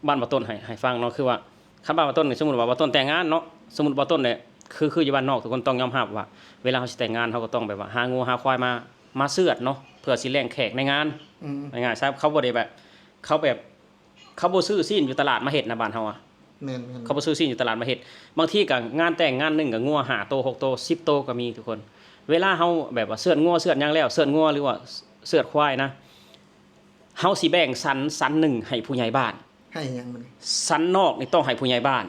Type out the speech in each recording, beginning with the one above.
ບ້ານບ່າວຕົ້ນໃຫ້ ໃຫ້ຟັງເນາະ ຄືວ່າ ຄັນບ້ານບ່າວຕົ້ນນີ້ ສົມມຸດວ່າບ່າວຕົ້ນແຕ່ງງານເນາະ ສົມມຸດບ່າວຕົ້ນນີ້ ຄື ຄືຢູ່ບ້ານນອກ ທຸກຄົນຕ້ອງຍອມຮັບວ່າ ເວລາເຮົາຊິແຕ່ງງານ ເຮົາກໍຕ້ອງແບບວ່າຫາງົວຫາຄວາຍມາ ມາເຊືອດເນາະ ເພື່ອຊິລ້ຽງແຂກໃນງານ. ອືມ ງ່າຍໆຊະ ເຂົາບໍ່ໄດ້ແບບ ເຂົາແບບ ເຂົາບໍ່ຊື້ຊີ້ນຢູ່ຕະຫຼາດມາເຮັດນະ ບ້ານເຮົາອະ. ແມ່ນໆ ເຂົາບໍ່ຊື້ຊີ້ນຢູ່ຕະຫຼາດມາເຮັດ. ບາງທີກໍງານແຕ່ງງານໜຶ່ງກໍງົວຫ້າໂຕ ຫົກໂຕ ສິບໂຕກໍມີທຸກຄົນ. ເວລາເຮົາແບບວ່າເຊືອດງົວເຊືອດຫຍັງແລ້ວ ເຊືອດງົວ ຫຼືວ່າເຊືອດຄວາຍນະ ເຮົາຊິແບ່ງສັນ ສັນໜຶ່ງໃຫ້ຜູ້ໃຫຍ່ບ້ານ. ໃຫ້ຫຍັງມັນ? ສັນນອກນີ້ຕ້ອງໃຫ້ຜູ້ໃຫຍ່ບ້ານ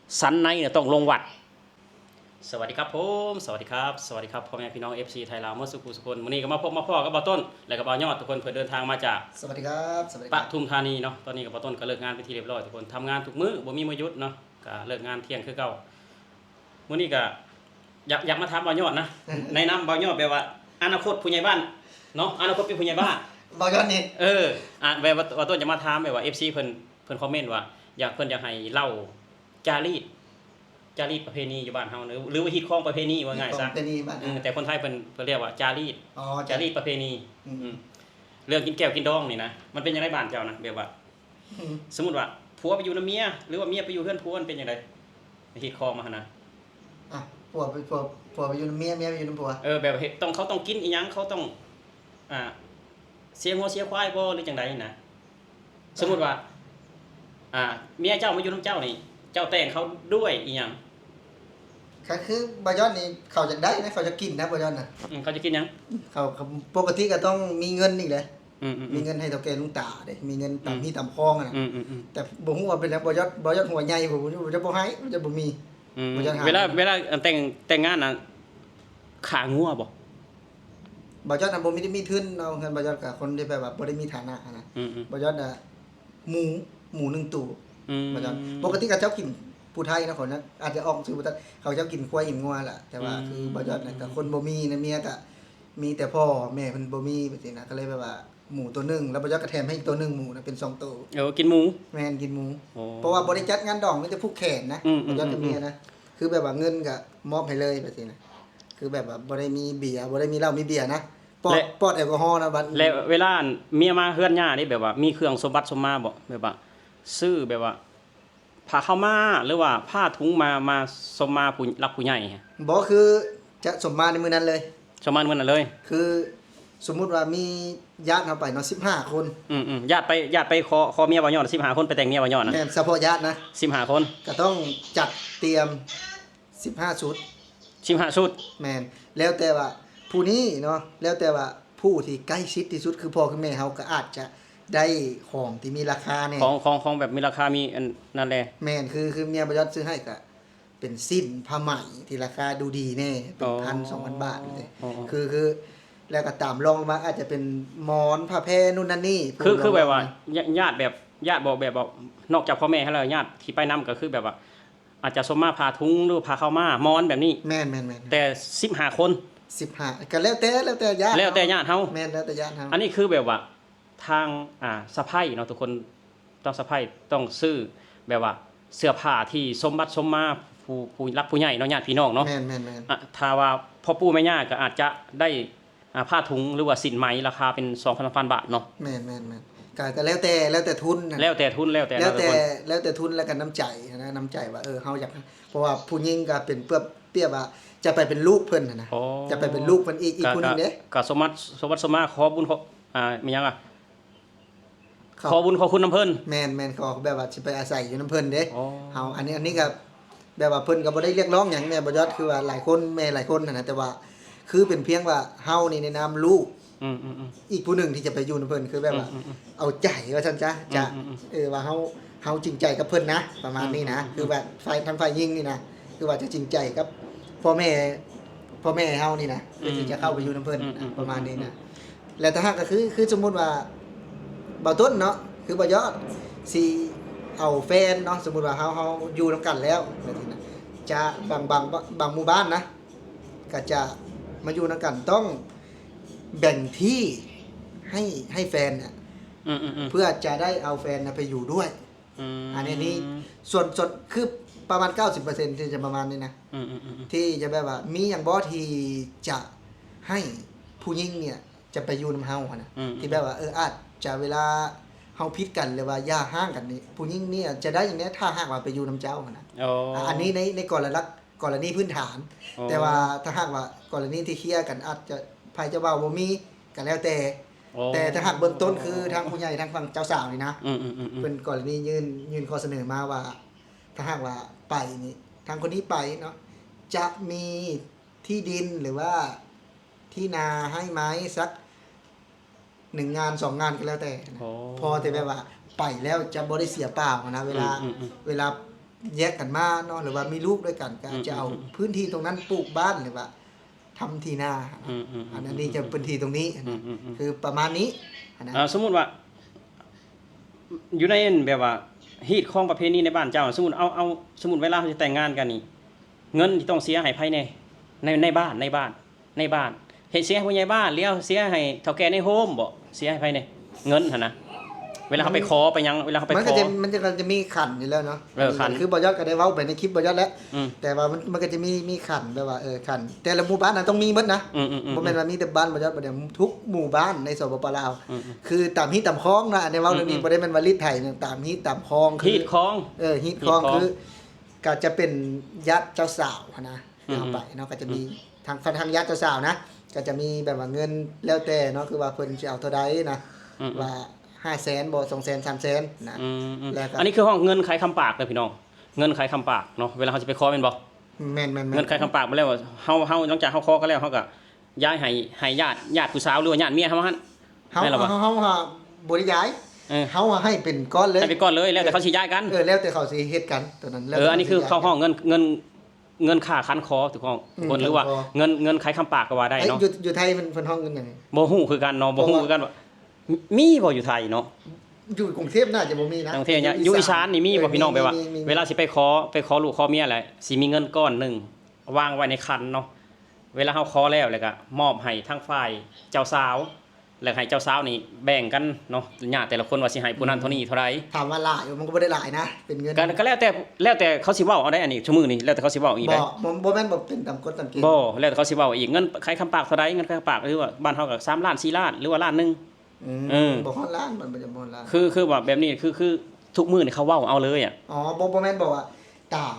ສັນໃນນີ້ຕ້ອງລົງວັດ. ສະຫວັດດີຄັບຜົມ ສະຫວັດດີຄັບ ສະຫວັດດີຄັບ ພໍ່ແມ່ພີ່ນ້ອງ ເອັຟຊີ ໄທລາວໝົດສູ່ຜູ້ສູ່ຄົນ. ມື້ນີ້ກໍມາພົບມາພໍ້ກັບບ່າວຕົ້ນ ແລະ ກັບບ່າວຍອດ ທຸກຄົນ ເພິ່ນເດີນທາງມາຈາກ ສະຫວັດດີຄັບ ສະຫວັດດີຄັບ ປະທຸມທານີເນາະ. ຕອນນີ້ກໍບ່າວຕົ້ນກໍເລີກງານເປັນທີ່ຮຽບຮ້ອຍ ທຸກຄົນ ທຳງານທຸກມື້ ບໍ່ມີມື້ຢຸດເນາະ ກໍເລີກງານທ່ຽງຄືເກົ່າ. ມື້ນີ້ກໍຢາກ ຢາກມາຖາມບ່າວຍອດນະ ໃນນາມບ່າວຍອດ ແບບວ່າອະນາຄົດຜູ້ໃຫຍ່ບ້ານເນາະ ອະນາຄົດເປັນຜູ້ໃຫຍ່ບ້ານ ບ່າວຍອດນີ້ ເອີ ອ່າ ແບບວ່າ ບ່າວຕົ້ນຈະມາຖາມແບບວ່າ ເອັຟຊີ ເພິ່ນ ເພິ່ນຄອມເມັນວ່າ ຢາກ ເພິ່ນຢາກໃຫ້ເລົ່າ ຈາລີດ ຈາລີດປະເພນີຢູ່ບ້ານເຮົາ ຫຼື ຫຼືວ່າຮີດຄອງປະເພນີ ວ່າງ່າຍຊະ ຮີດຄອງປະເພນີບ້ານ ອືມ ແຕ່ຄົນໄທເພິ່ນ ເພິ່ນຮຽກວ່າຈາລີດ ອໍ ຈາລີດປະເພນີ ອືມ ອືມ ເລື່ອງກິນແກ້ວກິນດອງນີ້ນະ ມັນເປັນຈັ່ງໃດບ້ານເຈົ້ານະ ແບບວ່າ ອືມ ສົມມຸດວ່າຜົວໄປຢູ່ນຳເມຍ ຫຼືວ່າເມຍໄປຢູ່ເຮືອນຜົວ ມັນເປັນຈັ່ງໃດ? ຮີດຄອງມາຫັ້ນນະ ອ່ະ ຜົວໄປ ຜົວ ຜົວໄປຢູ່ນຳເມຍ ເມຍໄປຢູ່ນຳຜົວ ເອີ ແບບເຮັດ ຕ້ອງ ເຂົາຕ້ອງກິນອີ່ຫຍັງ ເຂົາຕ້ອງ ອ່າ ເສຍງົວເສຍຄວາຍບໍ່ ຫຼືຈັ່ງໃດນະ? ສົມມຸດວ່າ ອ່າ ເມຍເຈົ້າມາຢູ່ນຳເຈົ້ານີ້ ເຈົ້າແຕ່ງເຂົາດ້ວຍອີ່ຫຍັງ? ກໍຄືບ່າວຍອດນີ້ ເຂົາຢາກໄດ້ນະ ເຂົາຢາກກິນນະ ບ່າວຍອດນະ ອືມ ເຂົາຈະກິນຫຍັງ? ເຂົາ ເຂົາປົກກະຕິກໍຕ້ອງມີເງິນນີ້ແຫຼະ ອືມໆໆ ມີເງິນໃຫ້ເຖົ້າແກ່ລຸງຕາເດ້ ມີເງິນຕາມ ອືມ ມີຕາມຄອງຫັ້ນນະ ອືມໆໆ ແຕ່ບໍ່ຮູ້ວ່າເປັນຫຍັງ ບ່າວຍອດ ບ່າວຍອດຫົວໃຫຍ່ ບໍ່ ບໍ່ ບໍ່ຢາກ ບໍ່ໃຫ້ ບໍ່ຢາກ ບໍ່ມີ ອືມ ບໍ່ຢາກໃຫ້ ເວລາ ເວລາ ອັນ ແຕ່ງ ແຕ່ງງານນະ ຂາງົວບໍ່? ບ່າວຍອດນະ ບໍ່ມີ ມີທຶນເນາະ ເຮືອນບ່າວຍອດກໍຄົນທີ່ແບບວ່າບໍ່ໄດ້ມີຖານະຫັ້ນນະ ອືມໆ ບ່າວຍອດນະ ໝູ ໝູໜຶ່ງໂຕ ອືມ ບ່າວຍອດ ປົກກະຕິເຂົາເຈົ້າກິນ ຜູ້ໄທນະ ເຂົານະ ອາດຈະອອກຊື່ບໍ່ທັນ ເຂົາເຈົ້າກິນຄວາຍກິນງົວແຫຼະ ແຕ່ວ່າ ອືມ ຄືບ່າວຍອດນະ ອືມ ກໍຄົນບໍ່ມີນະ ເມຍກໍມີແຕ່ພໍ່ແມ່ເພິ່ນບໍ່ມີ ແບບຊີ້ນະ ກໍເລີຍແບບວ່າ ໝູໂຕໜຶ່ງ ແລ້ວບ່າວຍອດກໍແຖມໃຫ້ອີກໂຕໜຶ່ງ ໝູນະເປັນສອງໂຕ ເອີ ກິນໝູ ແມ່ນ ກິນໝູ ອໍ ເພາະວ່າບໍ່ໄດ້ຈັດງານດອງ ມີແຕ່ຜູກແຂນນະ ອືມໆໆໆ ບ່າວຍອດກັບເມຍນະ ຄືແບບວ່າເງິນກໍມອບໃຫ້ເລີຍ ແບບຊີ້ນະ ຄືແບບວ່າບໍ່ໄດ້ມີເບຍ ບໍ່ໄດ້ມີເຫຼົ້າມີເບຍນະ ປອດ ແລະ ປອດແອລກໍຮໍນະ ບັດ ແລະ ເວລາ ອັນ ເມຍມາເຮືອນຍ່ານີ້ ແບບວ່າມີເຄື່ອງສົມບັດສົມມາບໍ່? ແບບວ່າຊື້ແບບວ່າ ຜ້າຂາວມ້າ ຫຼືວ່າຜ້າຖົງມາ ມາສົມມາຜູ້ຫຼັກຜູ້ໃຫຍ່? ບໍ່ ຄືຈະສົມມາໃນມື້ນັ້ນເລີຍ ສົມມາໃນມື້ນັ້ນເລີຍ ຄືສົມມຸດວ່າມີຍາດເຮົາໄປເນາະ ສິບຫ້າຄົນ ອືມໆ ຍາດໄປ ຍາດໄປຂໍ ຂໍເມຍບ່າວຍອດ ສິບຫ້າຄົນ ໄປແຕ່ງເມຍບ່າວຍອດນະ ແມ່ນ ສະເພາະຍາດນະ ສິບຫ້າຄົນ ກໍຕ້ອງຈັດຕຽມ ສິບຫ້າຊຸດ ສິບຫ້າຊຸດ ແມ່ນ ແລ້ວແຕ່ວ່າຜູ້ນີ້ເນາະ ແລ້ວແຕ່ວ່າຜູ້ທີ່ໃກ້ຊິດທີ່ສຸດ ຄືພໍ່ຄືແມ່ເຮົາ ກໍອາດຈະໄດ້ຂອງທີ່ມີລາຄາແດ່ ຂອງ ຂອງ ຂອງແບບມີລາຄາ ມີອັນນັ້ນແຫຼະ ແມ່ນ ຄື ຄືເມຍບ່າວຍອດຊື້ໃຫ້ກໍເປັນສິ້ນຜ້າໄໝທີ່ລາຄາດູດີແດ່ ເປັນ ອໍ ພັນ ສອງພັນບາດ ອໍ ຄື ຄື ແລ້ວກໍຕາມລອງມາ ອາດຈະເປັນໝອນ ຜ້າແພ ນູ່ນນັ້ນນີ້ ຄື ຄືແບບວ່າ ຍາດ ຍາດແບບ ຍາດບໍ່ ແບບວ່າ ນອກຈາກພໍ່ແມ່ເຮົາແລ້ວ ຍາດທີ່ໄປນຳ ກໍຄືແບບວ່າ ອາດຈະສົມມາຜ້າຖົງ ຫຼື ຜ້າຂາວມ້າ ໝອນແບບນີ້ ແມ່ນໆໆ ແຕ່ສິບຫ້າຄົນ ສິບຫ້າ ກໍແລ້ວແຕ່ ແລ້ວແຕ່ຍາດ ແລ້ວແຕ່ຍາດເຮົາ ແມ່ນ ແລ້ວແຕ່ຍາດເຮົາ ອັນນີ້ຄືແບບວ່າ ທາງ ອ່າ ສະໃພ້ເນາະ ທຸກຄົນ ທາງສະໃພ້ຕ້ອງຊື້ແບບວ່າເສື້ອຜ້າທີ່ສົມບັດສົມມາ ຜູ້ ຜູ້ຫຼັກຜູ້ໃຫຍ່ເນາະ ຍາດພີ່ນ້ອງເນາະ ແມ່ນໆໆ ອ່າ ຖ້າວ່າພໍ່ປູ່ແມ່ຍ່າກໍອາດຈະໄດ້ ອ່າ ຜ້າຖົງ ຫຼືວ່າສິ້ນໄໝລາຄາເປັນສອງພັນ ສາມພັນບາດເນາະ ແມ່ນໆໆ ກໍ ກໍແລ້ວແຕ່ ແລ້ວແຕ່ທຶນນະ ແລ້ວແຕ່ທຶນ ແລ້ວແຕ່ ແລ້ວແຕ່ ແລ້ວແຕ່ຄົນ ແລ້ວແຕ່ທຶນ ແລ້ວກໍນ້ຳໃຈນະ ນ້ຳໃຈວ່າ ເອີ ເຮົາຢາກ ເພາະວ່າຜູ້ຍິງກໍເປັນປຽບ ປຽບວ່າຈະໄປເປັນລູກເພິ່ນຫັ້ນນະ ອໍ ຈະໄປເປັນລູກເພິ່ນອີກ ອີກຜູ້ໜຶ່ງເດ້ ກໍ ກໍສົມບັດ ສົມບັດສົມມາ ຂໍບຸນ ຂໍ ອ່າ ມີຫຍັງອະ ຂໍ ຂໍບຸນຂໍຄຸນນຳເພິ່ນ ແມ່ນໆ ຂໍແບບວ່າຊິໄປອາໄສຢູ່ນຳເພິ່ນເດ້ ອໍ ເຮົາ ອັນນີ້ ອັນນີ້ກໍແບບວ່າເພິ່ນກໍບໍ່ໄດ້ຮຽກຮ້ອງຫຍັງ ແມ່ບ່າວຍອດ ຄືວ່າຫຼາຍຄົນ ແມ່ຫຼາຍຄົນຫັ້ນນະ ແຕ່ວ່າຄືເປັນພຽງວ່າເຮົານີ້ໃນນາມລູກ ອືມໆໆ ອີກຜູ້ໜຶ່ງທີ່ຈະໄປຢູ່ນຳເພິ່ນ ຄືແບບວ່າ ອືມໆໆ ເອົາໃຈວ່າຊັ້ນຊະ ຈະ ອືມໆໆ ເອີ ວ່າເຮົາ ເຮົາຈິງໃຈກັບເພິ່ນນະ ປະມານນີ້ນະ ອືມໆໆ ຄືວ່າຝ່າຍ ທາງຝ່າຍຍິງນີ້ນະ ຄືວ່າຈະຈິງໃຈກັບພໍ່ແມ່ ພໍ່ແມ່ເຮົານີ້ນະ ອືມ ເພື່ອທີ່ຈະເຂົ້າໄປຢູ່ນຳເພິ່ນ ອືມໆໆ ປະມານນີ້ນະ ແລະ ຖ້າຫາກກໍຄື ຄືສົມມຸດວ່າບ່າວຕົ້ນເນາະ ຄືບ່າວຍອດຊິເອົາແຟນເນາະ ສົມມຸດວ່າເຮົາ ເຮົາຢູ່ນຳກັນແລ້ວ ແບບນີ້ນະ ຈະບາງ ບາງ ບາງໝູ່ບ້ານນະ ກໍຈະມາຢູ່ນຳກັນ ຕ້ອງແບ່ງທີ່ໃຫ້ ໃຫ້ແຟນນະ ອືມໆໆ ເພື່ອຈະໄດ້ເອົາແຟນນະໄປຢູ່ດ້ວຍ ອືມ ອັນນີ້ ອັນນີ້ສ່ວນ ສ່ວນ ຄືປະມານເກົ້າສິບເປີເຊັນ ທີ່ຈະປະມານນີ້ນະ ອືມໆໆໆ ທີ່ຈະແບບວ່າ ມີຫຍັງບໍ່ທີ່ຈະໃຫ້ຜູ້ຍິງເນຍ ຈະໄປຢູ່ນຳເຮົາຫັ້ນນະ ອືມໆໆ ທີ່ແບບວ່າ ເອີ ອາດຈະເວລາ ເຮົາຜິດກັນ ຫຼືວ່າຢ່າຮ້າງກັນນີ້ ຜູ້ຍິງນີ້ຈະໄດ້ຫຍັງແດ່ ຖ້າຫາກວ່າໄປຢູ່ນຳເຈົ້າຫັ້ນນະ. ອໍ ອາ ອັນນີ້ໃນ ໃນກໍລະລັກ ກໍລະນີພື້ນຖານ. ອໍ ແຕ່ວ່າຖ້າຫາກວ່າກໍລະນີທີ່ເຄລຍກັນ ອາດຈະ ຝ່າຍເຈົ້າບ່າວບໍ່ມີ ກໍແລ້ວແຕ່. ອໍ ແຕ່ຖ້າຫາກເບື້ອງຕົ້ນ ຄືທາງຜູ້ໃຫຍ່ ທາງຝັ່ງເຈົ້າສາວນີ້ນະ ອືມໆໆໆ ເພິ່ນກໍລະນີຍື່ນ ຍື່ນຂໍ້ສະເໜີມາວ່າ ຖ້າຫາກວ່າໄປນີ້ ທາງຄົນນີ້ໄປເນາະ ຈະມີທີ່ດິນ ຫຼືວ່າທີ່ນາໄຮ່ໄມ້ສັກໜຶ່ງງານສອງງານກໍແລ້ວແຕ່ນະ. ອໍ ພໍແຕ່ແບບວ່າໄປແລ້ວຈະບໍ່ໄດ້ເສຍເປົ່າຫັ້ນນະ ເວລາ ອືມໆໆ ເວລາແຍກກັນມາເນາະ ຫຼືວ່າມີລູກດ້ວຍກັນ ກໍອາດຈະເອົາ ອືມໆໆ ພື້ນທີ່ຕົງນັ້ນປູກບ້ານ ຫຼືວ່າ ທຳທີ່ນາ ອືມໆໆໆ ອັນ ອັນນີ້ຈະເປັນທີ່ຕົງນີ້ນະ ອືມໆໆໆ ຄືປະມານນີ້ນະ. ອ່າ ສົມມຸດວ່າ ຢູ່ໃນ ອັນ ແບບວ່າ ຮີດຄອງປະເພນີໃນບ້ານເຈົ້າ ສົມມຸດເອົາ ເອົາ ສົມມຸດເວລາເຮົາຈະແຕ່ງງານກັນນີ້ ເງິນທີ່ຕ້ອງເສຍໃຫ້ໃຜແດ່ ໃນ ໃນບ້ານ ໃນບ້ານ ໃນບ້ານ ເຮັດເສຍໃຫ້ຜູ້ໃຫຍ່ບ້ານ ຫຼືເອົາເສຍໃຫ້ເຖົ້າແກ່ໃນໂຮມບໍ ເສຍໃຫ້ໃຜແດ່ ເງິນຫັ້ນນະ ເວລາເຮົາໄປຂໍໄປຫຍັງ ເວລາເຮົາໄປ ມັນກໍຈະ ຂໍ ມັນກໍຈະມີຂັ້ນຢູ່ແລ້ວເນາະ. ເອີ ຂັ້ນ ຄືບ່າວຍອດກໍໄດ້ເວົ້າໄປໃນຄລິບບ່າວຍອດແລ້ວ ອືມ ແຕ່ວ່າມັນ ມັນກໍຈະມີ ມີຂັ້ນແບບວ່າ ເອີ ຂັ້ນແຕ່ລະໝູ່ບ້ານນະຕ້ອງມີໝົດນະ. ອືມໆໆໆ ບໍ່ແມ່ນວ່າມີແຕ່ບ້ານບ່າວຍອດ ບໍ່ໄດ້ ທຸກໝູ່ບ້ານໃນ ສປປ ລາວ ອືມໆ ຄືຕາມຮີດຕາມຄອງນະ ອັນນີ້ເວົ້າເລື່ອງນີ້ ອືມໆ ບໍ່ໄດ້ແມ່ນວ່າລີດໄຖນະ ຕາມຮີດຕາມຄອງ ຮີດຄອງ ເອີ ຮີດຄອງ ຮີດຄອງ ຄືກໍຈະເປັນຍາດເຈົ້າສາວຫັ້ນນະ ອືມໆ ເອົາໄປເນາະ ກໍຈະມີ ອືມ ທາງ ທາງຍາດເຈົ້າສາວນະ ກໍຈະມີແບບວ່າເງິນແລ້ວແຕ່ເນາະ ຄືວ່າເພິ່ນຊິເອົາເທົ່າໃດນະ ອືມໆ ວ່າຫ້າແສນບໍ ສອງແສນ ສາມແສນນະ. ອືມໆ ແລ້ວກໍ ອັນນີ້ຄືຫ້ອງເງື່ອນໄຂຄຳປາກເດີພີ່ນ້ອງ ເງື່ອນໄຂຄຳປາກເນາະ ເວລາເຮົາຊິໄປຂໍແມ່ນບໍ່? ແມ່ນໆໆ ເງື່ອນໄຂຄຳປາກ ແລ້ວເຮົາ ເຮົາ ຫຼັງຈາກເຮົາຂໍກັນແລ້ວ ເຮົາກໍຍ້າຍໃຫ້ ໃຫ້ຍາດ ຍາດຜູ້ສາວ ຫຼືວ່າຍາດເມຍເຮົາຫັ້ນ ເຮົາ ແມ່ນລະບໍ່? ເຮົາ ເຮົາ ເຮົາບໍ່ໄດ້ຍ້າຍ ເອີ ເຮົາໃຫ້ເປັນກ້ອນເລີຍ ໃຫ້ເປັນກ້ອນເລີຍ ແລ້ວແຕ່ເຂົາຊິຍ້າຍກັນ ເອີ ແລ້ວແຕ່ເຂົາຊິເຮັດກັນ ຕົວນັ້ນ ເອີ ອັນນີ້ຄືເຂົາຮ້ອງເງິນ ເງິນ ເງິນຄ່າຂັນຄໍທຸກຄົນ ອືມ ຫຼືວ່າເງິນ ເງິນໄຂຄຳປາກກໍວ່າໄດ້ເນາະ. ຢູ່ ຢູ່ໄທເພິ່ນ ເພິ່ນຮ້ອງເງິນຫຍັງ? ບໍ່ຮູ້ຄືກັນເນາະ ບໍ່ຮູ້ຄືກັນວ່າ ມີບໍ່ຢູ່ໄທເນາະ? ຢູ່ກຸງເທບໜ້າຈະບໍ່ມີນະ ຢູ່ອີສານນີ້ມີບໍ່ ພີ່ນ້ອງ? ແບບວ່າເວລາຊິໄປຂໍ ໄປຂໍລູກຂໍເມຍແຫຼະ ຊິມີເງິນກ້ອນໜຶ່ງວາງໄວ້ໃນຂັນເນາະ ເວລາເຮົາຂໍແລ້ວ ແລ້ວກໍມອບໃຫ້ທາງຝ່າຍເຈົ້າສາວ ແລ້ວໃຫ້ເຈົ້າສາວນີ້ແບ່ງກັນເນາະ ຍາດແຕ່ລະຄົນວ່າຊິໃຫ້ຜູ້ນັ້ນເທົ່ານີ້ເທົ່າໃດ. ຖາມວ່າຫຼາຍບໍ່? ມັນກໍບໍ່ໄດ້ຫຼາຍນະ ເປັນເງິນ ກໍ ກໍແລ້ວແຕ່ ແລ້ວແຕ່ເຂົາຊິເວົ້າເອົາໄດ໋ ອັນນີ້ຊຸມື້ນີ້ ແລ້ວແຕ່ເຂົາຊິເວົ້າອີກໄດ໋. ບໍ່ ບໍ່ແມ່ນ ບໍ່ເປັນຕາມກົດຕາມເກນ ບໍ່ ແລ້ວແຕ່ເຂົາຊິເວົ້າອີກ ເງິນໄຂຄຳປາກເທົ່າໃດ ເງິນໄຂຄຳປາກ ຫຼືວ່າບ້ານເຮົາກໍສາມລ້ານ ສີ່ລ້ານ ຫຼືວ່າລ້ານໜຶ່ງ. ອືມ ເອີ ບໍ່ຮອດລ້ານ ມັນບໍ່ ບໍ່ຮອດລ້ານ ຄື ຄືວ່າແບບນີ້ ຄື ຄືທຸກມື້ນີ້ເຂົາເວົ້າເອົາເລີຍອະ. ອໍ ບໍ່ ບໍ່ແມ່ນ ບໍ່ວ່າຕາມ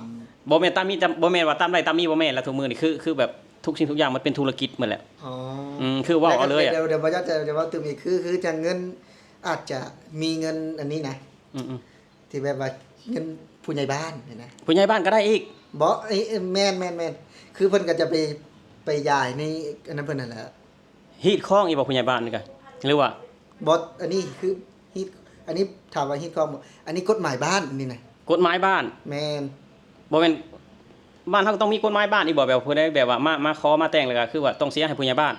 ບໍ່ແມ່ນຕາມມີ ຕາມ ບໍ່ແມ່ນວ່າຕາມໄດ້ຕາມມີ ບໍ່ແມ່ນລະ ທຸກມື້ນີ້ ຄື ຄືແບບທຸກສິ່ງທຸກຢ່າງມັນເປັນທຸລະກິດໝົດແຫຼະ. ອໍ ອືມ ຄືເວົ້າເອົາເລີຍອະ. ດຽວ ດຽວ ດຽວ ດຽວເວົ້າຕື່ມອີກ ຄື ຄືຈັ່ງເງິນ ອາດຈະມີເງິນອັນນີ້ນະ ອືມໆ ທີ່ແບບວ່າເງິນຜູ້ໃຫຍ່ບ້ານນີ້ນະ ຜູ້ໃຫຍ່ບ້ານກໍໄດ້ອີກ. ບໍ່ ເອີ ແມ່ນໆໆ ຄືເພິ່ນກໍຈະໄປ ໄປຢາຍໃນອັນນັ້ນເພິ່ນນັ້ນແຫຼະ. ຮີດຄອງອີກບໍ່ຜູ້ໃຫຍ່ບ້ານນີ້ກະ ຫຼືວ່າ? ບໍ່ ອັນນີ້ຄືຮີດ ອັນນີ້ຖາມວ່າຮີດຄອງບໍ່ ອັນນີ້ກົດໝາຍບ້ານນີ້ນະ. ກົດໝາຍບ້ານ? ແມ່ນ. ບໍ່ແມ່ນ ບ້ານເຮົາກໍຕ້ອງມີກົດໝາຍບ້ານອີກບໍ່ ແບບຜູ້ໃດແບບວ່າມາ ມາຂໍມາແຕ່ງ ແລ້ວກໍຄືວ່າຕ້ອງເສຍໃຫ້ຜູ້ໃຫຍ່ບ້ານ?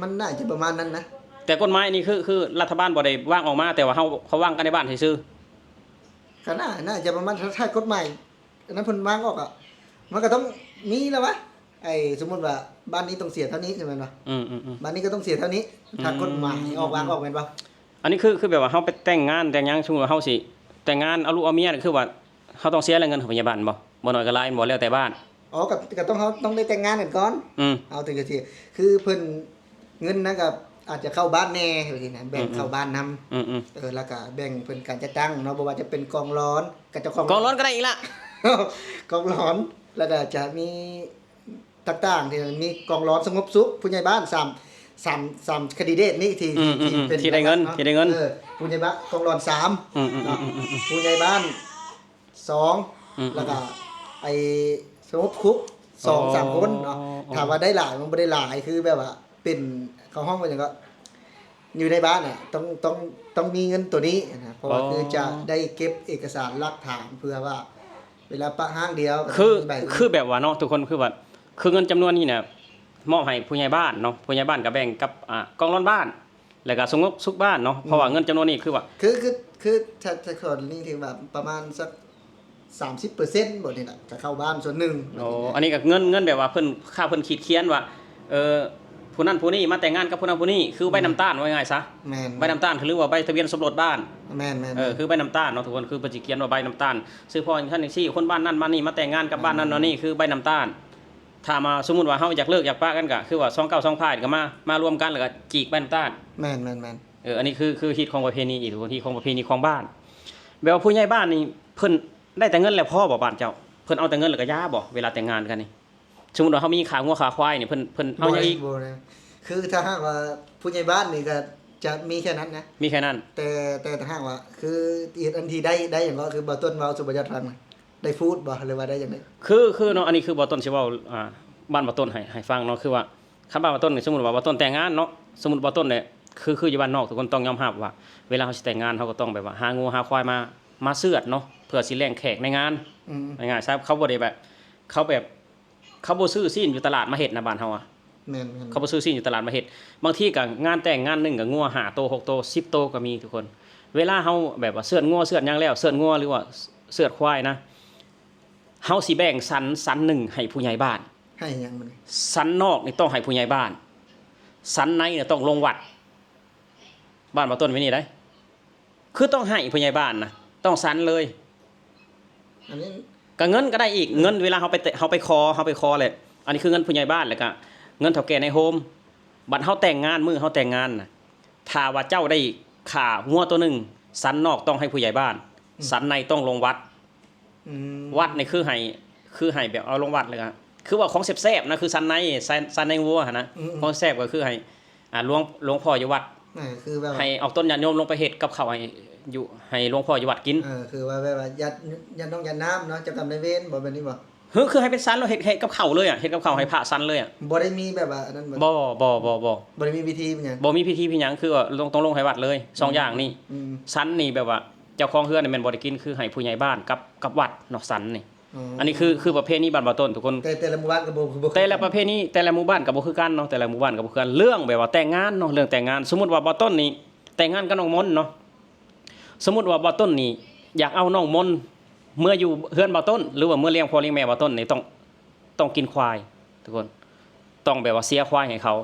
ມັນໜ້າຈະປະມານນັ້ນນະ ແຕ່ກົດໝາຍນີ້ຄື ຄືລັດຖະບານບໍ່ໄດ້ວາງອອກມາ ແຕ່ວ່າເຮົາ ເຂົາວາງກັນໃນບ້ານຊື່ໆ. ກໍໜ້າ ໜ້າຈະປະມານ ຖ້າ ຖ້າກົດໝາຍອັນນັ້ນເພິ່ນວາງອອກອະ ມັນກໍຕ້ອງມີແລ້ວວະ ໄອ້ ສົມມຸດວ່າບ້ານນີ້ຕ້ອງເສຍເທົ່ານີ້ ແມ່ນບໍ່? ອືມໆໆ ບ້ານນີ້ກໍຕ້ອງເສຍເທົ່ານີ້ ອືມ ຖ້າກົດໝາຍອອກ ວາງອອກ ແມ່ນບໍ່? ອັນນີ້ຄື ຄືແບບວ່າເຮົາໄປແຕ່ງງານແຕ່ງຫຍັງ ສົມມຸດວ່າເຮົາຊິແຕ່ງງານເອົາລູກເອົາເມຍ ຄືວ່າເຮົາຕ້ອງເສຍແລ້ວເງິນໃຫ້ຜູ້ໃຫຍ່ບ້ານບໍ່? ບໍ່ໜ້ອຍກໍຫຼາຍແມ່ນບໍ່? ແລ້ວແຕ່ບ້ານ. ອໍ ກໍ ກໍຕ້ອງ ເຮົາຕ້ອງໄດ້ແຕ່ງງານກັນກ່ອນ ອືມ ເຮົາເຖິງຈະເສຍ ຄືເພິ່ນ ເງິນນັ້ນກໍອາດຈະເຂົ້າບ້ານແດ່ຈັ່ງຊີ້ນະ ແບ່ງເຂົ້າ ອືມໆ ບ້ານນຳ ອືມໆ ເອີ ແລ້ວກໍແບ່ງເພິ່ນການຈັດຕັ້ງເນາະ ບໍ່ວ່າຈະເປັນກອງຫຼອນ ກໍເຈົ້າຂອງ ກອງຫຼອນກໍໄດ້ອີກລະ ກອງຫຼອນ ແລ້ວກໍຈະມີ ຕ່າງໆ ທີ່ມີກອງຫຼອນສະຫງົບສຸກ ຜູ້ໃຫຍ່ບ້ານ ສາມ ສາມ ສາມ ແຄນດິເດດນີ້ ທີ່ ອືມໆໆ ທີ່ເປັນ ທີ່ໄດ້ເງິນ ເນາະ ທີ່ໄດ້ເງິນ ເອີ ຜູ້ໃຫຍ່ບ້ານ ກອງຫຼອນ ສາມ ອືມໆໆໆ ເນາະ ອືມໆໆ ຜູ້ໃຫຍ່ບ້ານ ສອງ ອືມໆໆ ແລ້ວກໍໄອ້ສະຫງົບສຸກ ສອງສາມ ອໍ ຄົນເນາະ ອໍ ຖາມວ່າໄດ້ຫຼາຍ ມັນບໍ່ໄດ້ຫຼາຍ ຄືແບບວ່າເປັນ ເຂົາຮ້ອງວ່າຫຍັງກໍ ຢູ່ໃນບ້ານນະ ຕ້ອງ ຕ້ອງ ຕ້ອງມີເງິນໂຕນີ້ນະ ເພາະວ່າ ອໍ ຄືຈະໄດ້ເກັບເອກະສານຫຼັກຖານ ເພື່ອວ່າເວລາປະຮ່າງດຽວ ຄື ຄືແບບວ່າເນາະ ທຸກຄົນ ຄືວ່າ ຄືເງິນຈຳນວນນີ້ນະ ມອບໃຫ້ຜູ້ໃຫຍ່ບ້ານເນາະ ຜູ້ໃຫຍ່ບ້ານກໍແບ່ງກັບ ອ່າ ກອງຫຼອນບ້ານ ແລ້ວກໍສະຫງົບສຸກບ້ານເນາະ ອືມ ເພາະວ່າເງິນຈຳນວນນີ້ຄືວ່າ ຄື ຄື ຄື ຖ້າ ຖ້າກໍລະນີທີ່ວ່າປະມານສັກ ສາມສິບເປີເຊັນ ບໍ່ນີ້ນະ ກໍເຂົ້າບ້ານສ່ວນໜຶ່ງ. ອໍ ອັນນີ້ກໍເງິນ ເງິນແບບວ່າເພິ່ນ ຄ່າເພິ່ນຂີດຂຽນວ່າ ເອີ ຜູ້ນັ້ນຜູ້ນີ້ມາແຕ່ງງານກັບຜູ້ນັ້ນຜູ້ນີ້ ຄືໃບນຳຕານ ອືມ ວ່າງ່າຍຊະ ແມ່ນໆ ໃບນຳຕານ ຄື ຫຼືວ່າໃບທະບຽນສົມລົດບ້ານ ແມ່ນໆໆ ເອີ ຄືໃບນຳຕານເນາະ ທຸກຄົນ ຄືເພິ່ນຊິຂຽນວ່າໃບນຳຕານ ຊື່ພໍ່ຈັ່ງຊັ້ນຈັ່ງຊີ້ ຄົນບ້ານນັ້ນບ້ານນີ້ມາແຕ່ງງານກັບບ້ານນັ້ນ ແມ່ນໆ ບ້ານນີ້ ຄືໃບນຳຕານ. ຖ້າມາ ສົມມຸດວ່າເຮົາຢາກເລີກຢາກປະກັນ ກໍຄືວ່າສອງເກົ້າສອງຝ່າຍກໍມາ ມາລວມກັນ ແລ້ວກໍຈີກໃບນຳຕານ. ແມ່ນໆໆ. ເອີ ອັນນີ້ຄື ຄືຮີດຄອງປະເພນີອີກ ຮີດຄອງປະເພນີຂອງບ້ານ. ແບບວ່າຜູ້ໃຫຍ່ບ້ານນີ້ເພິ່ນໄດ້ແຕ່ເງິນແລ້ວພໍບໍ່ ບ້ານເຈົ້າ? ເພິ່ນເອົາແຕ່ເງິນແລ້ວກໍຢ່າບໍ່ ເວລາແຕ່ງງານກັນນີ້? ສົມມຸດວ່າເຮົາມີຂາງົວຂາຄວາຍນີ້ ເພິ່ນ ເພິ່ນເອົາຫຍັງອີກ? ບໍ່ນະ ຄືຖ້າຫາກວ່າຜູ້ໃຫຍ່ບ້ານນີ້ກໍຈະມີແຄ່ນັ້ນນະ ມີແຄ່ນັ້ນ. ແຕ່ ແຕ່ຖ້າຫາກວ່າ ຄືເຮັດອັນທີ່ໄດ້ ໄດ້ຫຍັງກໍ ຄືບ່າວຕົ້ນເວົ້າສູ່ບ່າວຍອດຟັງນະ ໄດ້ຟູດບໍ່ ຫຼືວ່າໄດ້ຈັ່ງໃດ? ຄື ຄືເນາະ ອັນນີ້ຄືບ່າວຕົ້ນຊິເວົ້າ ອ່າ ບ້ານບ່າວຕົ້ນໃຫ້ ໃຫ້ຟັງເນາະ ຄືວ່າ ຄັນບ້ານບ່າວຕົ້ນນີ້ ສົມມຸດວ່າບ່າວຕົ້ນແຕ່ງງານເນາະ ສົມມຸດບ່າວຕົ້ນນີ້ ຄື ຄືຢູ່ບ້ານນອກ ທຸກຄົນຕ້ອງຍອມຮັບວ່າ ເວລາເຮົາຊິແຕ່ງງານ ເຮົາກໍຕ້ອງແບບວ່າຫາງົວຫາຄວາຍມາ ມາເຊືອດເນາະ ເພື່ອຊິລ້ຽງແຂກໃນງານ. ອືມ ງ່າຍໆຊະ ເຂົາບໍ່ໄດ້ແບບ ເຂົາແບບ ເຂົາບໍ່ຊື້ຊີ້ນຢູ່ຕະຫຼາດມາເຮັດນະ ບ້ານເຮົາອະ. ແມ່ນໆ ເຂົາບໍ່ຊື້ຊີ້ນຢູ່ຕະຫຼາດມາເຮັດ. ບາງທີກໍງານແຕ່ງງານໜຶ່ງກໍງົວຫ້າໂຕ ຫົກໂຕ ສິບໂຕກໍມີ ທຸກຄົນ. ເວລາເຮົາແບບວ່າເຊືອດງົວ ເຊືອດຫຍັງແລ້ວ ເຊືອດງົວ ຫຼືວ່າເຊືອດຄວາຍນະ ເຮົາຊິແບ່ງສັນ ສັນໜຶ່ງໃຫ້ຜູ້ໃຫຍ່ບ້ານ. ໃຫ້ຫຍັງມັນ? ສັນນອກນີ້ຕ້ອງໃຫ້ຜູ້ໃຫຍ່ບ້ານ ສັນໃນນີ້ຕ້ອງລົງວັດ. ບ້ານບ່າວຕົ້ນໄວ້ນີ້ໄດ໋ ຄືຕ້ອງໃຫ້ຜູ້ໃຫຍ່ບ້ານນະ ຕ້ອງສັນເລີຍ. ອັນນີ້ ກະເງິນກໍໄດ້ອີກ ເງິນເວລາເຮົາໄປແຕະ ເຮົາໄປຂໍ ເຮົາໄປຂໍແຫຼະ ອັນນີ້ຄືເງິນຜູ້ໃຫຍ່ບ້ານ ແລ້ວກະເງິນເຖົ້າແກ່ນາຍໂຮມ. ບັດເຮົາແຕ່ງງານ ມື້ເຮົາແຕ່ງງານນະ ຖ້າວ່າເຈົ້າໄດ້ຂ້າງົວໂຕໜຶ່ງ ສັນນອກຕ້ອງໃຫ້ຜູ້ໃຫຍ່ບ້ານ ອືມ ສັນໃນຕ້ອງລົງວັດ. ອືມ ວັດນີ້ຄືໃຫ້ ຄືໃຫ້ແບບເອົາລົງວັດເລີຍອະ ຄືວ່າຂອງແຊບໆນະ ຄືສັນໃນ ສັນ ສັນໃນງົວຫັ້ນນະ. ອືມໆ ຂອງແຊບກໍຄືໃຫ້ ອ່າ ຫຼວງ ຫຼວງພໍ່ຢູ່ວັດ ເອີ ຄືແບບວ່າ ໃຫ້ອອກຕົນຍາດໂຍມລົງໄປເຮັດກັບເຂົ້າໃຫ້ຢູ່ ໃຫ້ຫຼວງພໍ່ຢູ່ວັດກິນ. ເອີ ຄືວ່າແບບວ່າຍາດ ຍາດນ້ອງຍາດນ້ຳເນາະ ເຈົ້າກຳນາຍເວນບໍ່ ແບບນີ້ບໍ່? ເຮີ ຄືໃຫ້ເປັນສັນ ເຮົາເຮັດໃຫ້ກັບເຂົ້າເລີຍອະ ເຮັດກັບເຂົ້າໃຫ້ພະສັນເລີຍອະ. ບໍ່ໄດ້ມີແບບວ່າອັນນັ້ນບໍ່? ບໍ່ ບໍ່ ບໍ່ ບໍ່ ບໍ່ໄດ້ມີພິທີຫຍັງ? ບໍ່ມີພິທີພິຫຍັງ ຄືວ່າລົງ ຕ້ອງລົງໃຫ້ວັດເລີຍ ສອງຢ່າງນີ້. ອືມ ສັນນີ້ແບບວ່າເຈົ້າຂອງເຮືອນນີ້ແມ່ນບໍ່ໄດ້ກິນ ຄືໃຫ້ຜູ້ໃຫຍ່ບ້ານກັບ ກັບວັດເນາະ ສັນນີ້. ອໍ ອັນນີ້ຄື ຄືປະເພນີບ້ານບ່າວຕົ້ນ ທຸກຄົນ. ແຕ່ ແຕ່ລະໝູ່ບ້ານກໍບໍ່ ບໍ່ຄືກັນ ແຕ່ລະປະເພນີ ແຕ່ລະໝູ່ບ້ານກໍບໍ່ຄືກັນເນາະ ແຕ່ລະໝູ່ບ້ານກໍບໍ່ຄືກັນ. ເລື່ອງແບບວ່າແຕ່ງງານເນາະ ເລື່ອງແຕ່ງງານ ສົມມຸດວ່າບ່າວຕົ້ນນີ້ແຕ່ງງານກັບນ້ອງມົນເນາະ ສົມມຸດວ່າບ່າວຕົ້ນນີ້ຢາກເອົານ້ອງມົນເມືອຢູ່ເຮືອນບ່າວຕົ້ນ ຫຼືວ່າເມືອລ້ຽງພໍ່ລ້ຽງແມ່ບ່າວຕົ້ນນີ້ ຕ້ອງ ຕ້ອງກິນຄວາຍ ທຸກຄົນ. ຕ້ອງແບບວ່າເສຍຄວາຍໃຫ້ເຂົາ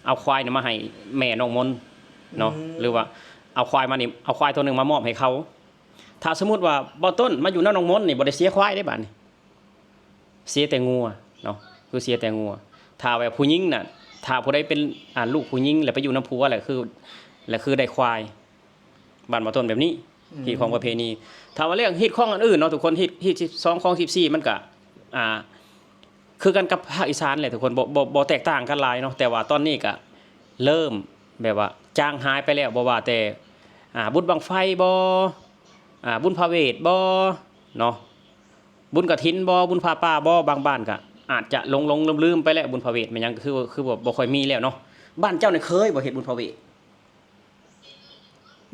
ເອົາຄວາຍນີ້ມາໃຫ້ແມ່ນ້ອງມົນເນາະ ອືມ ຫຼືວ່າເອົາຄວາຍມານີ້ ເອົາຄວາຍໂຕໜຶ່ງມາມອບໃຫ້ເຂົາ. ຖ້າສົມມຸດວ່າບ່າວຕົ້ນມາຢູ່ນຳນ້ອງມົນນີ້ ບໍ່ໄດ້ເສຍຄວາຍເດ້ບາດນີ້ ເສຍແຕ່ງົວເນາະ ຄືເສຍແຕ່ງົວ. ຖ້າແບບຜູ້ຍິງນະ ຖ້າຜູ້ໃດເປັນ ອ່າ ລູກຜູ້ຍິງ ແລ້ວໄປຢູ່ນຳຜົວ ແລ້ວຄື ແລ້ວຄືໄດ້ຄວາຍ ບ້ານບ່າວຕົ້ນແບບນີ້. ອືມ ຮີດຄອງປະເພນີ. ຖ້າວ່າເລື່ອງຮີດຄອງອັນອື່ນເນາະ ທຸກຄົນ ຮີດ ຮີດສິບສອງ ຄອງສິບສີ່ ມັນກະ ອ່າ ຄືກັນກັບພາກອີສານແຫຼະ ທຸກຄົນ ບໍ່ ບໍ່ ບໍ່ແຕກຕ່າງກັນຫຼາຍເນາະ. ແຕ່ວ່າຕອນນີ້ກະເລີ່ມແບບວ່າຈາງຫາຍໄປແລ້ວ ບໍ່ວ່າແຕ່ ອ່າ ບຸນບັ້ງໄຟບໍ ອ່າ ບຸນພະເວດບໍເນາະ ບຸນກະຖິນບໍ ບຸນຜ້າປ່າບໍ ບາງບ້ານກະອາດຈະຫຼົງໆລືມໆໄປແລ້ວ ບຸນພະເວດແມ່ນຫຍັງ ຄື ຄືວ່າບໍ່ຄ່ອຍມີແລ້ວເນາະ. ບ້ານເຈົ້ານີ້ເຄີຍບໍ່ເຮັດບຸນພະເວດ?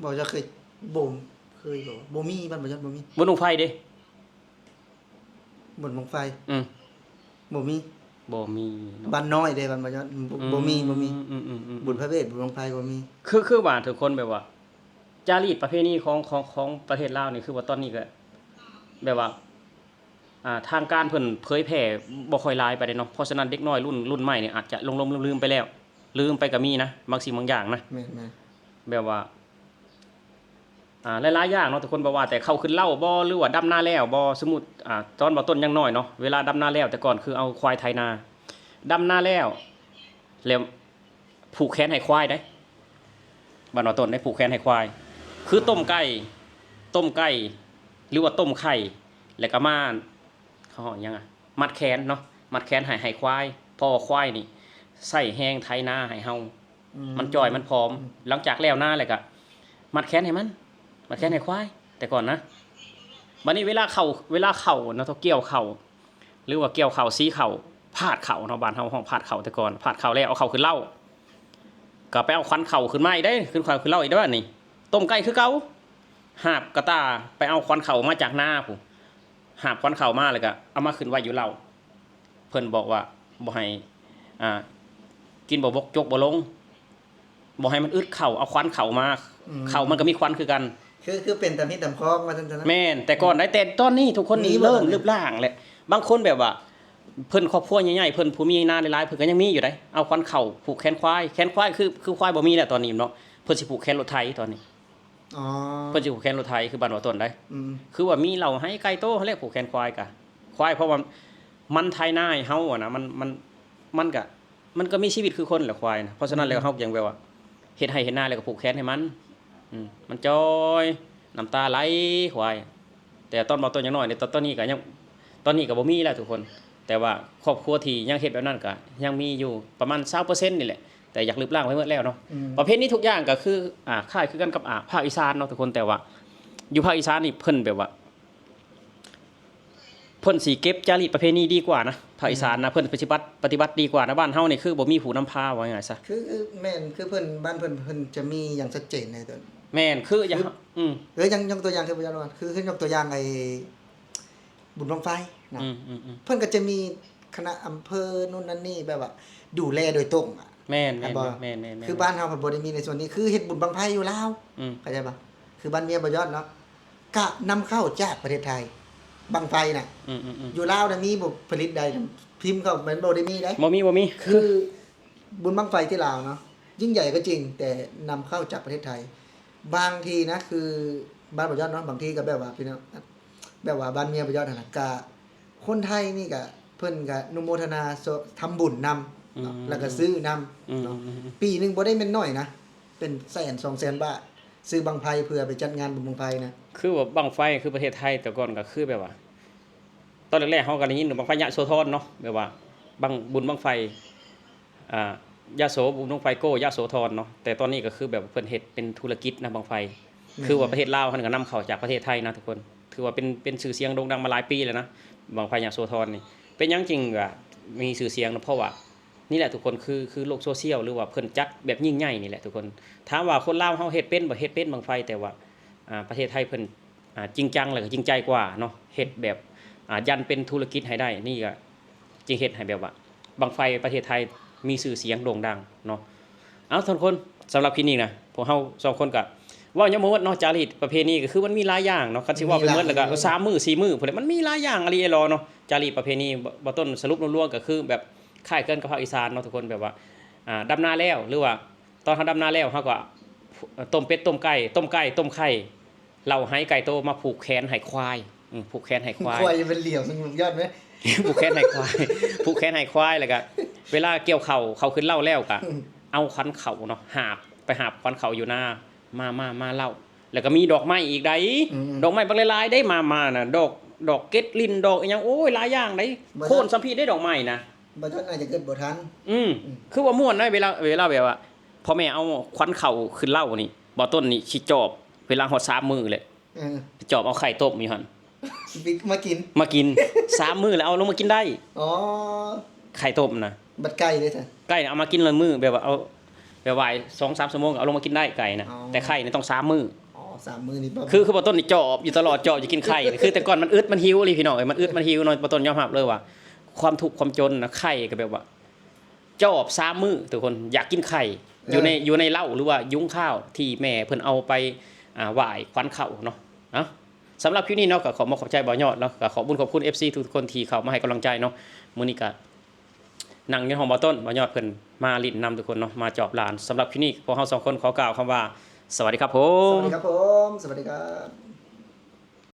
ບໍ່ຈັກເຄີຍ ບໍ່ເຄີຍບໍ່ ບໍ່ມີ ບ້ານບໍ່ຈັກບໍ່ມີ. ບຸນບັ້ງໄຟເດ? ບຸນບັ້ງໄຟ ອືມ ບໍ່ມີ ບໍ່ມີເນາະ. ບ້ານນ້ອຍເດ ບ້ານບໍ່ຈັກ ອືມ ບໍ່ມີ ບໍ່ມີ. ອືມໆໆໆ ບຸນພະເວດ ບຸນບັ້ງໄຟບໍ່ມີ. ຄື ຄືວ່າທຸກຄົນແບບວ່າ ຈາລີດປະເພນີຂອງ ຂອງ ຂອງປະເທດລາວນີ້ ຄືວ່າຕອນນີ້ກໍແບບວ່າ ອ່າ ທາງການເພິ່ນເຜີຍແຜ່ບໍ່ຄ່ອຍຫຼາຍປານໃດເນາະ. ເພາະສະນັ້ນເດັກນ້ອຍລຸ້ນ ລຸ້ນໃໝ່ນີ້ອາດຈະຫຼົງໆລືມໆໄປແລ້ວ ລືມໄປກໍມີນະ ບາງສິ່ງບາງຢ່າງນະ. ແມ່ນໆ ແບບວ່າ ອ່າ ຫຼາຍໆຢ່າງເນາະ ທຸກຄົນ ບໍ່ວ່າແຕ່ເຂົ້າຂຶ້ນເລົ້າບໍ ຫຼືວ່າດຳນາແລ້ວບໍ. ສົມມຸດ ອ່າ ຕອນບ່າວຕົ້ນຍັງນ້ອຍເນາະ ເວລາດຳນາແລ້ວ ແຕ່ກ່ອນຄືເອົາຄວາຍໄຖນາ ດຳນາແລ້ວ ແລ້ວຜູກແຂນໃຫ້ຄວາຍເດ້ ບ້ານບ່າວຕົ້ນໄດ້ຜູກແຂນໃຫ້ຄວາຍ ຄືຕົ້ມໄກ່ ຕົ້ມໄກ່ ຫຼືວ່າຕົ້ມໄຂ່ ແລ້ວກໍມາ ເຂົາເອີ້ນຫຍັງອະ ມັດແຂນເນາະ ມັດແຂນໃຫ້ ໃຫ້ຄວາຍ ເພາະວ່າຄວາຍນີ້ໃຊ້ແຮງໄຖນາໃຫ້ເຮົາ ອືມ ມັນຈ່ອຍ ມັນຜອມ. ອືມ ຫຼັງຈາກແລ້ວນາແລ້ວກໍມັດແຂນໃຫ້ມັນ ມັດແຂນໃຫ້ຄວາຍ ແຕ່ກ່ອນນະ. ບັດນີ້ເວລາເຂົ້າ ເວລາເຂົ້ານະ ເຂົາກ່ຽວເຂົ້າ ຫຼືວ່າກ່ຽວເຂົ້າ ສີເຂົ້າ ພາດເຂົ້າເນາະ ບ້ານເຮົາຮ້ອງພາດເຂົ້າ ແຕ່ກ່ອນ ພາດເຂົ້າແລ້ວເອົາເຂົ້າຂຶ້ນເລົ້າ ກໍໄປເອົາຂວັນເຂົ້າຂຶ້ນມາອີກເດ້ ຂຶ້ນຂວັນເຂົ້າຂຶ້ນເລົ້າອີກເດ້ ບາດນີ້ຕົ້ມໄກ່ຄືເກົ່າ ຫາບກະຕ່າໄປເອົາຂວັນເຂົ້າມາຈາກນາພຸ້ນ ຫາບຂວັນເຂົ້າມາ ແລ້ວກໍເອົາມາຂຶ້ນໄວ້ຢູ່ເລົ້າ. ເພິ່ນບອກວ່າບໍ່ໃຫ້ ອ່າ ກິນບໍ່ບົກ ຈົກບໍ່ລົງ ບໍ່ໃຫ້ມັນອຶດເຂົ້າ ເອົາຂວັນເຂົ້າມາ. ອືມ ເຂົ້າມັນກໍມີຂວັນຄືກັນ ຄື ຄືເປັນຕາມຮີດຕາມຄອງວ່າຊັ້ນຊະນະ. ແມ່ນ ແຕ່ກ່ອນໄດ໋ ແຕ່ຕອນນີ້ທຸກຄົນນີ້ເລີ່ມລຶບລ້າງແຫຼະ. ບາງຄົນແບບວ່າ ເພິ່ນຄອບຄົວໃຫຍ່ໆ ເພິ່ນຜູ້ມີນາຫຼາຍໆ ເພິ່ນກໍຍັງມີຢູ່ໄດ໋ ເອົາຂວັນເຂົ້າຜູກແຂນຄວາຍ ແຂນຄວາຍ ຄື ຄືຄວາຍບໍ່ມີແລ້ວຕອນນີ້ເນາະ ເພິ່ນຊິຜູກແຂນລົດໄຖຕອນນີ້. ອໍ ເພິ່ນຊິຜູກແຂນລົດໄຖ ຄືບ້ານບ່າວຕົ້ນໄດ໋. ອືມ ຄືວ່າມີເລົ້າໄຮ່ໄກ່ໂຕຫັ້ນແຫຼະ ຜູກແຂນຄວາຍກະ ຄວາຍ ເພາະວ່າມັນໄຖນາໃຫ້ເຮົາຫັ້ນນະ ມັນ ມັນ ມັນກະ ມັນກໍມີຊີວິດຄືຄົນແຫຼະຄວາຍນະ. ເພາະສະນັ້ນແລ້ວ ອືມ ເຮົາຈຶ່ງແບບວ່າ ເຮັດໄຮ່ເຮັດນາແລ້ວກໍຜູກແຂນໃຫ້ມັນ ອືມ ມັນຈ່ອຍ ນ້ຳຕາໄຫຼຄວາຍ. ແຕ່ຕອນເວົ້າຕອນຍັງນ້ອຍນີ້ ຕອນ ຕອນນີ້ກໍຍັງ ຕອນນີ້ກໍບໍ່ມີແລ້ວທຸກຄົນ ແຕ່ວ່າຄອບຄົວທີ່ຍັງເຮັດແບບນັ້ນກໍຍັງມີຢູ່ປະມານຊາວເປີເຊັນນີ້ແຫຼະ ແຕ່ຢາກລຶບລ້າງໄປໝົດແລ້ວເນາະ. ອືມ ປະເພນີທຸກຢ່າງກໍຄື ອ່າ ຄ້າຍຄືກັນກັບ ອ່າ ພາກອີສານເນາະທຸກຄົນ ແຕ່ວ່າຢູ່ພາກອີສານນີ້ເພິ່ນແບບວ່າ ເພິ່ນຊິເກັບຈາຣີດປະເພນີດີກວ່ານະ ພາກອີສານນະ ອືມ ເພິ່ນປະຕິບັດ ປະຕິບັດດີກວ່ານະ. ບ້ານເຮົານີ້ຄືບໍ່ມີຜູ້ນຳພາ ເວົ້າງ່າຍໆຊະ. ຄື ຄື ແມ່ນ ຄືເພິ່ນ ບ້ານເພິ່ນ ເພິ່ນຈະມີຢ່າງຊັດເຈນໃນຕົວ. ແມ່ນ ຄືຢ່າງ ຄື ອືມ ເອີ ຢ່າງ ຍົກຕົວຢ່າງຄື ຄື ຄືຍົກຕົວຢ່າງໄອ້ບຸນບັ້ງໄຟນະ ອືມໆໆ ເພິ່ນກໍຈະມີຄະນະອຳເພີນູ້ນນັ້ນນີ້ ແບບວ່າດູແລໂດຍຕົງອະ. ແມ່ນໆ ແມ່ນບໍ່? ແມ່ນໆໆ ຄືບ້ານເຮົາພັດບໍ່ໄດ້ມີໃນສ່ວນນີ້ ຄືເຮັດບຸນບັ້ງໄຟຢູ່ລາວ ອືມ ເຂົ້າໃຈບໍ່? ຄືບ້ານເມຍບໍ່ຍອດເນາະ ກະນຳເຂົ້າຈາກປະເທດໄທ ບັ້ງໄຟນະ ອືມໆໆ ຢູ່ລາວນະມີບໍ່? ຜະລິດໃດນະ ພິມເຂົ້າ ມັນບໍ່ໄດ້ມີໃດ ບໍ່ມີ ບໍ່ມີ. ຄືບຸນບັ້ງໄຟທີ່ລາວເນາະ ຍິ່ງໃຫຍ່ກໍຈິງ ແຕ່ນຳເຂົ້າຈາກປະເທດໄທ. ບາງທີນະ ຄືບ້ານບໍ່ຍອດເນາະ ບາງທີກໍແບບວ່າ ພີ່ນ້ອງ ແບບວ່າບ້ານເມຍບໍ່ຍອດຫັ້ນນະ ກະ ຄົນໄທນີ້ກະ ເພິ່ນກະອະນຸໂມທະນາ ທຳບຸນນຳເນາະ ອືມ ແລ້ວກະຊື້ນຳ ອືມ ເນາະ ອືມ ອືມ ອືມ ປີໜຶ່ງບໍ່ໄດ້ແມ່ນໜ້ອຍນະ ເປັນແສນສອງແສນບາດ ຊື້ບັ້ງໄຟເພື່ອໄປຈັດງານບຸນບັ້ງໄຟນະ. ຄືວ່າບັ້ງໄຟ ຄືປະເທດໄທແຕ່ກ່ອນກໍຄືແບບວ່າ ຕອນແລກໆເຮົາກໍໄດ້ຍິນບັ້ງໄຟຍະໂສທອນເນາະ ແບບວ່າບັ້ງ ບຸນບັ້ງໄຟ ອ່າ ຍະໂສ ບຸນບັ້ງໄຟໂກ້ຍະໂສທອນເນາະ ແຕ່ຕອນນີ້ກໍຄືແບບເພິ່ນເຮັດເປັນທຸລະກິດນະ ບັ້ງໄຟ ແມ່ນ ຄືວ່າປະເທດລາວຫັ້ນກໍນຳເຂົ້າຈາກປະເທດໄທນະທຸກຄົນ ຖືວ່າເປັນ ເປັນຊື່ສຽງໂດ່ງດັງມາຫຼາຍປີແລ້ວນະ ບັ້ງໄຟຍະໂສທອນນີ້. ເປັນຫຍັງຈຶ່ງວ່າມີຊື່ສຽງນະ ເພາະວ່ານີ້ແຫຼະທຸກຄົນ ຄື ຄືໂລກໂຊຊຽວ ຫຼືວ່າເພິ່ນຈັດແບບຍິ່ງໃຫຍ່ນີ້ແຫຼະທຸກຄົນ. ຖາມວ່າຄົນລາວເຮົາເຮັດເປັນບໍ່? ເຮັດເປັນບັ້ງໄຟ ແຕ່ວ່າ ອ່າ ປະເທດໄທເພິ່ນ ອ່າ ຈິງຈັງ ແລ້ວກໍຈິງໃຈກວ່າເນາະ ເຮັດແບບ ອ່າ ຢັນເປັນທຸລະກິດໃຫ້ໄດ້ ນີ້ກໍຈຶ່ງເຮັດໃຫ້ແບບວ່າບັ້ງໄຟປະເທດໄທມີຊື່ສຽງໂດ່ງດັງເນາະ. ເອົາ ທ່ານຄົນ ສຳລັບຄລິບນີ້ນະ ພວກເຮົາສອງຄົນກໍເວົ້າຍັງບໍ່ໝົດເນາະ ຈາຣີດປະເພນີກໍຄືມັນມີຫຼາຍຢ່າງເນາະ ຄັນຊິເວົ້າໄປໝົດແລ້ວກໍ ໂອ້ ສາມມື້ສີ່ມື້ພຸ້ນແຫຼະ ມັນມີຫຼາຍຢ່າງອີ່ຫຼີເນາະ ຈາຣີດປະເພນີ. ບໍ່ ບໍ່ຕົ້ນ ສະຫຼຸບລວມໆກໍຄືແບບຄ້າຍຄືກັນກັບພາກອີສານເນາະທຸກຄົນ ແບບວ່າ ອ່າ ດຳນາແລ້ວ ຫຼືວ່າ ຕອນເຮົາດຳນາແລ້ວ ເຮົາກໍຕົ້ມເປັດ ຕົ້ມໄກ່ ຕົ້ມໄກ່ ຕົ້ມໄຂ່ ເລົ້າໄຫໄກ່ໂຕມາຜູກແຂນໃຫ້ຄວາຍ ອືມ ຜູກແຂນໃຫ້ຄວາຍ ຄວາຍເປັນຫຼຽວ ຍອດເລີຍ ຜູກແຂນໃຫ້ຄວາຍ ຜູກແຂນໃຫ້ຄວາຍ ແລ້ວກໍເວລາກ່ຽວເຂົ້າ ເຂົ້າຂຶ້ນເລົ້າແລ້ວກໍ ອືມ ເອົາຂວັນເຂົ້າເນາະ ຫາບ ໄປຫາບຂວັນເຂົ້າຢູ່ນາ ມາ ມາ ມາເລົ້າ ແລ້ວກໍມີດອກໄມ້ອີກໃດ໋ ອືມ ດອກໄມ້ບັກຫຼາຍໆເດ້ ມາ ມານະ ດອກ ດອກເກັດລິ້ນ ດອກອີ່ຫຍັງ ໂອ້ຍ ຫຼາຍຢ່າງໃດ໋ ໂຄນສ່ຳພີເດ້ດອກໄມ້ນະ ບໍ່ທັນ ອາດຈະເກີດບໍ່ທັນ ອືມ ອືມ ຄືວ່າມ່ວນນະ ເວລາ ເວລາແບບວ່າ ພໍ່ແມ່ເອົາຂວັນເຂົ້າຂຶ້ນເລົ້ານີ້ ບໍ່ຕົ້ນນີ້ຊິຈອບ ເວລາຮອດສາມມື້ແຫຼະ ເອີ ໄປຈອບເອົາໄຂ່ຕົ້ມຢູ່ຫັ້ນ ມາກິນ ມາກິນ ສາມມື້ແລ້ວເອົາລົງມາກິນໄດ້ ອໍ ໄຂ່ຕົ້ມນະ ບັດໄກ່ເດ້ຊະ ໄກ່ນະເອົາມາກິນລະມື້ ແບບວ່າເອົາ ແບບວ່າສອງສາມຊົ່ວໂມງເອົາລົງມາກິນໄດ້ໄກ່ນະ ອໍ ແຕ່ໄຂ່ນີ້ຕ້ອງສາມມື້ ອໍ ສາມມື້ນີ້ ຄື ຄືບໍ່ຕົ້ນນີ້ຈອບຢູ່ຕະຫຼອດ ຈອບຢູ່ກິນໄຂ່ ຄືແຕ່ກ່ອນມັນອຶດມັນຫິວອີ່ຫຼີພີ່ນ້ອງເອີຍ ມັນອຶດມັນຫິວເນາະ ບໍ່ຕົ້ນຍອມຮັບເລີຍວ່າ ຄວາມທຸກຄວາມຈົນນະ ໄຂ່ກໍແບບວ່າ ຈອບສາມມື້ທຸກຄົນ ຢາກກິນໄຂ່ ຢູ່ໃນ ເອີ ຢູ່ໃນເລົ້າ ຫຼືວ່າຍຸງຂ້າວທີ່ແມ່ເພິ່ນເອົາໄປ ອ່າ ຫວ້ຂວັນເຂົ້າເນາະ. ເອົ້າ ສຳລັບຄລິບນີ້ເນາະ ກໍຂໍຂອບໃຈບ່າວຍອດເນາະ ກໍຂອບບຸນຂອບຄຸນ ເອັຟຊີ ທຸກໆຄົນທີ່ເຂົ້າມາໃຫ້ກຳລັງໃຈເນາະ. ມື້ນີ້ກໍນັ່ງຢູ່ຫ້ອງບ່າວຕົ້ນ ບ່າວຍອດເພິ່ນມາຫຼິ້ນນຳທຸກຄົນເນາະ ມາຈອບຫຼານ. ສຳລັບຄລິບນີ້ ພວກເຮົາສອງຄົນຂໍກ່າວຄຳວ່າ ສະຫວັດດີຄັບຜົມ ສະຫວັດດີຄັບຜົມ ສະຫວັດດີຄັບ.